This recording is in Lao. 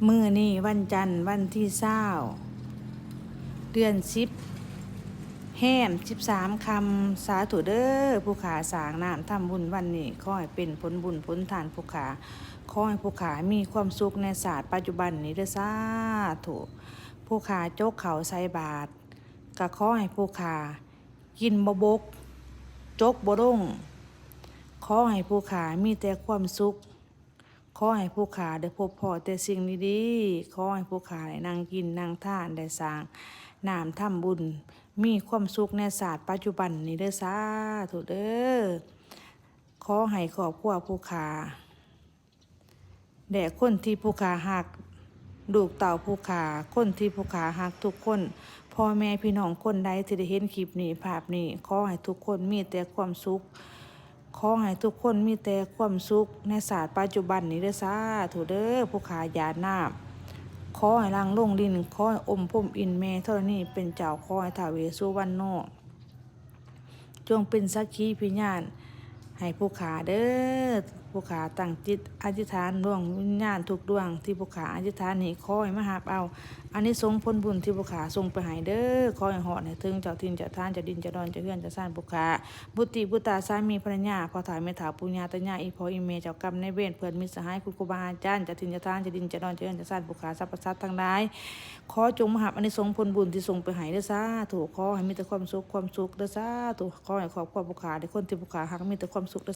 ມື້ນີ້ວັນຈັນ ວັນທີຊາວ ເດືອນສິບ ແຮມສິບສາມຄ່ຳ. ສາທຸເດີ ຜູ້ຂ້າສ້າງນ້ຳທຳບຸນວັນນີ້ ຂໍໃຫ້ເປັນຜົນບຸນຜົນທານຜູ້ຂ້າ, ຂໍໃຫ້ຜູ້ຂ້າມີຄວາມສຸກໃນຊາດປັດຈຸບັນນີ້ເດີ ສາທຸ. ຜູ້ຂ້າຈົກເຂົ້າໃສ່ບາດ ກໍຂໍໃຫ້ຜູ້ຂ້າກິນບໍ່ບົກ ຈົກບໍ່ລົງ, ຂໍໃຫ້ຜູ້ຂ້າມີແຕ່ຄວາມສຸກ. ຂໍໃຫ້ຜູ້ຂ້າໄດ້ພົບພໍ້ແຕ່ສິ່ງດີໆ, ຂໍໃຫ້ຜູ້ຂ້າໄດ້ນັ່ງກິນນັ່ງທານ, ໄດ້ສ້າງນ້ຳທຳບຸນ, ມີຄວາມສຸກໃນຊາດປັດຈຸບັນນີ້ເດີ ສາທຸເດີ. ຂໍໃຫ້ຄອບຄົວຜູ້ຂ້າ ແລະ ຄົນທີ່ຜູ້ຂ້າຮັກ, ລູກເຕົ້າຜູ້ຂ້າ, ຄົນທີ່ຜູ້ຂ້າຮັກທຸກຄົນ, ພໍ່ແມ່ພີ່ນ້ອງຄົນໃດທີ່ໄດ້ເຫັນຄລິບນີ້ ພາບນີ້, ຂໍໃຫ້ທຸກຄົນມີແຕ່ຄວາມສຸກ, ຂໍໃຫ້ທຸກຄົນມີແຕ່ຄວາມສຸກໃນຊາດປັດຈຸບັນນີ້ເດີ ສາທຸເດີ. ຜູ້ຂ້າຢາດນ້ຳ ຂໍໃຫ້ຫຼັ່ງລົງດິນ, ຂໍໃຫ້ອົມພົມອິນແມ່ທໍລະນີເປັນເຈົ້າ, ຂໍໃຫ້ທ້າວເວດສຸວັນໂນ ຈົ່ງເປັນສັກຂີພິຍານໃຫ້ຜູ້ຂ້າເດີ. ຜູ້ຂ້າຕັ້ງຈິດອະທິຖານດວງວິນຍານທຸກດວງທີ່ຜູ້ຂ້າອະທິຖານນີ້ ຂໍໃຫ້ມາຮັບເອົາອານິສົງຜົນບຸນທີ່ຜູ້ຂ້າສົ່ງໄປໃຫ້ເດີ. ຂໍໃຫ້ຮອດໃຫ້ເຖິງເຈົ້າຖິ່ນເຈົ້າຖານ ເຈົ້າດິນເຈົ້າດອນ ເຈົ້າເຮືອນເຈົ້າຊານຜູ້ຂ້າ, ບຸດຕິບຸດຕາ ສາມີພັນລະຍາ, ພໍ່ເຖົ້າແມ່ເຖົ້າ ປູ່ຍ່າຕາຍາຍ, ອີ່ພໍ່ອີ່ແມ່ ເຈົ້າກຳນາຍເວນ, ເພື່ອນມິດສະຫາຍ ຄຸນຄູບາອາຈານ, ເຈົ້າຖິ່ນເຈົ້າຖານ ເຈົ້າດິນເຈົ້າດອນ ເຈົ້າເຮືອນເຈົ້າຊານຜູ້ຂ້າ, ສັບພະສັດທັງຫຼາຍ ຂໍຈົ່ງມາຮັບອານິສົງຜົນບຸນທີ່ສົ່ງໄປໃຫ້ເດີ ສາທຸ. ຂໍໃຫ້ມີແຕ່ຄວາມສຸກ ຄວາມສຸກເດີ ສາທຸ. ຂໍໃຫ້ຄອບຄົວຜູ້ຂ້າ ແລະ ຄົນທີ່ຜູ້ຂ້າຮັກມີແຕ່ຄວາມສຸກເດີ